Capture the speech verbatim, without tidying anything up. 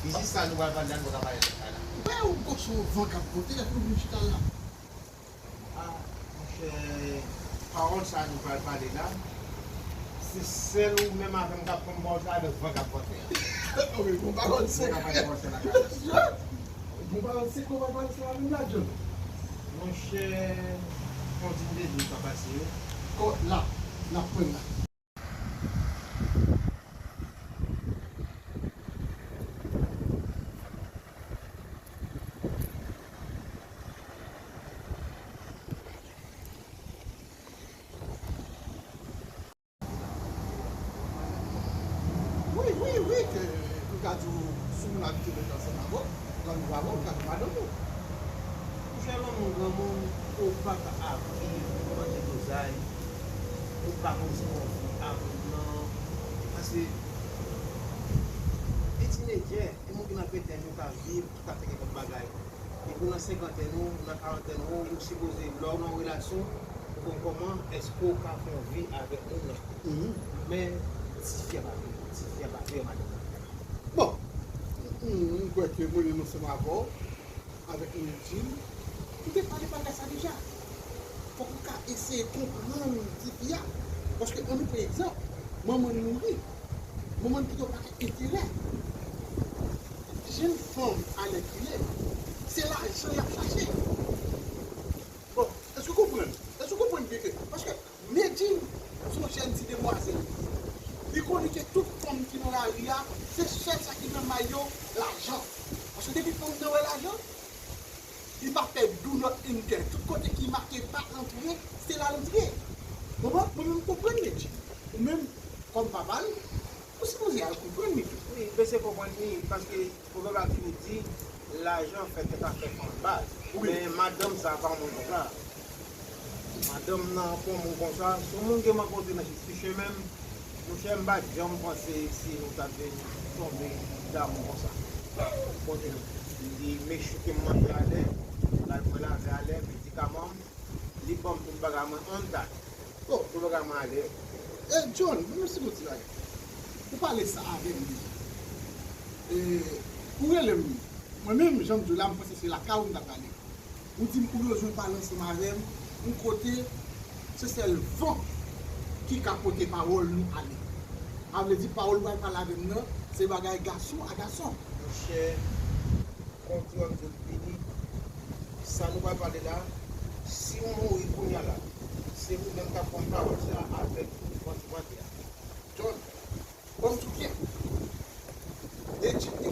Jis sa nou pral pale la, nou pral pale lòt la. Mwen wè yon gwo son van k ap monte, epi ou vin chita la. Ah, monchè, pawòl sa nou pral pale la, se sèl ou menm avè m k ap konn pawòl sa, avèk van k ap vante a. Wi, bon pawòl se. Bon pawòl se la, Carlos. Bon pawòl se, bon pawòl se la menm la, John. Monchè, kontinye di w sa pase yo. Kò la, n ap pran la. Wi, wi, wi, ke m ka di w, si moun abitye rete ansanm avè w, granmoun avè w, m ka di w madanm ou. Monchè, lanmou granmoun, ou pa ka ap viv an dedozay, ou pa konn si w anvi a moun nan, paske e tinedjè, e moun ki nan ventèn yo ka viv, ki ka fè nenpòt bagay. Depi w nan senkantèn ou, ou nan karantèn ou, ou sipoze, lè w nan yon relasyon, ou konn kòman èske w ka fè yon vi avèk moun nan. Mhm. Men, tifi a pa vle, tifi a pa vle, madanm. Bon, m, m, m kwè ke mwen menm ansanm avè w, avèk Medjine, nou te pale bagay sa deja. Fòk ou ka eseye konprann tifi a. Paske, ann nou pran egzanp, manman l mouri. Manman l kite yon pakèt enterè. Jèn fanm alèkile, se lajan y ap chache. Bon, èske w konprann? Èske w konprann byen ke, paske Medjine se yon jèn ti demwazèl. Li konnen ke tout fanm ki nan lari a, se sèl sa ki nan may yo, lajan. Paske depi fanm nan wè lajan, li pa pè do not in care. Tout kote ki make pa antre, se la l antre. Konprann? Mwen menm m konprann Medjine. Ou menm, kòm papa l, ou sipoze al konprann li tou. Wi, m peze konprann li, paske pwovèb la toujou di, lajan fè tèt afè fanm baz. Wi. Men madanm sa pa yon moun konsa. Madanm nan pa yon moun konsa. Se yon moun ke m rankontre nan ti chemen m. Monchè, m pa t janm panse si nou ta vin tonbe damou konsa. Kote li mechouke m manje alè, l al pran lave alè, medikaman m, li ban m tout bagay mwen on time. Oh, tout bagay mwen alè. E John, mwen mèsi pou ti bagay. Ou pale sa avè m deja. E, ou rele m. Mwen menm, jan m di w la, m panse se lakay ou m ta prale. Ou di m ou bezwen pale ansanm avè m, yon kote se sèl van ki ka pote pawòl nou ale. A vle di pawòl ou pral pale avè m nan, se bagay gason a gason. Monchè, kontrè m di w vini, sa nou pral pale la, si w mouri kounye a la, se ou menm k ap pran pawòl sa avèk ou vante vante a. John, kòm tou byen. Etid te